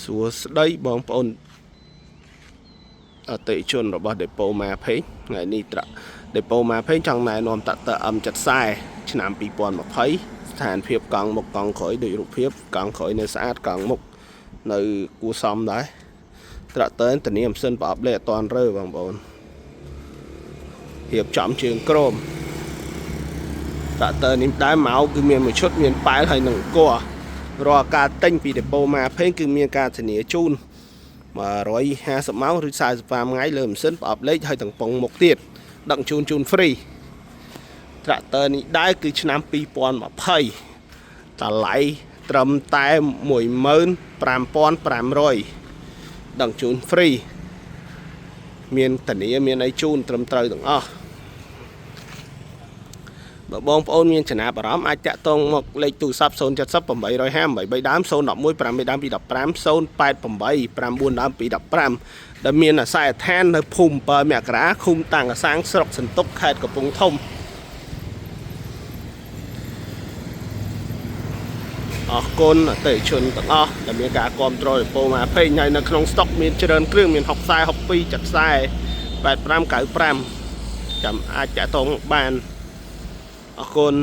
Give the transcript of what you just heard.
សួស្តីបងប្អូនអតិថិជនរបស់ Depo ម៉ាផេងថ្ងៃនេះត្រាក់ Depo ម៉ាផេងចង់ណែនាំតាក់ទ័រ M70 ឆ្នាំ2020ស្ថានភាពកង់មុខកង់ក្រោយដូចរូបភាពកង់ក្រោយនៅស្អាតកង់មុខនៅគួរសមដែរត្រាក់ទ័រធានាម៉ាស៊ីនប្រអប់លេខអត់តាន់រើបងប្អូនរៀបចំជើងក្រមត្រាក់ទ័រនេះដែរមកគឺមានមួយឈុតមានប៉ែលហើយនឹងគោះរាល់ការទិញពី Depo ម៉ាផេងគឺមានការធានាជូន150ម៉ោងឬ45ថ្ងៃលើម៉ាស៊ីនប្រអប់លេខហើយទាំងប៉ុងមុខទៀតដឹកជូនជូន free ត្រាក់ទ័រនេះដែរគឺឆ្នាំ2020តម្លៃត្រឹមតែ15500ដឹកជូន free មានធានាមានអីជូនត្រឹមត្រូវទាំងអស់បើបងប្អូនមានចំណាប់អារម្មណ៍អាចតាក់ទងមកលេខទូរស័ព្ទ070 850 83ដើម011 8ដើម215 088 9ដើម215ដែលមានអាសយដ្ឋាននៅភូមិ7មករាឃុំតាំងអាសាងស្រុកសន្ទុកខេត្តកំពង់ធំអរគុណអតិថិជនទាំងអស់ដែលមានការគ្រប់គ្រងដេប៉ូម៉ាពេញហើយនៅក្នុងស្តុកមានច្រើនគ្រឿងមាន60 62 70 85 95ចាំអាចតាក់ទងបានអរគុណ។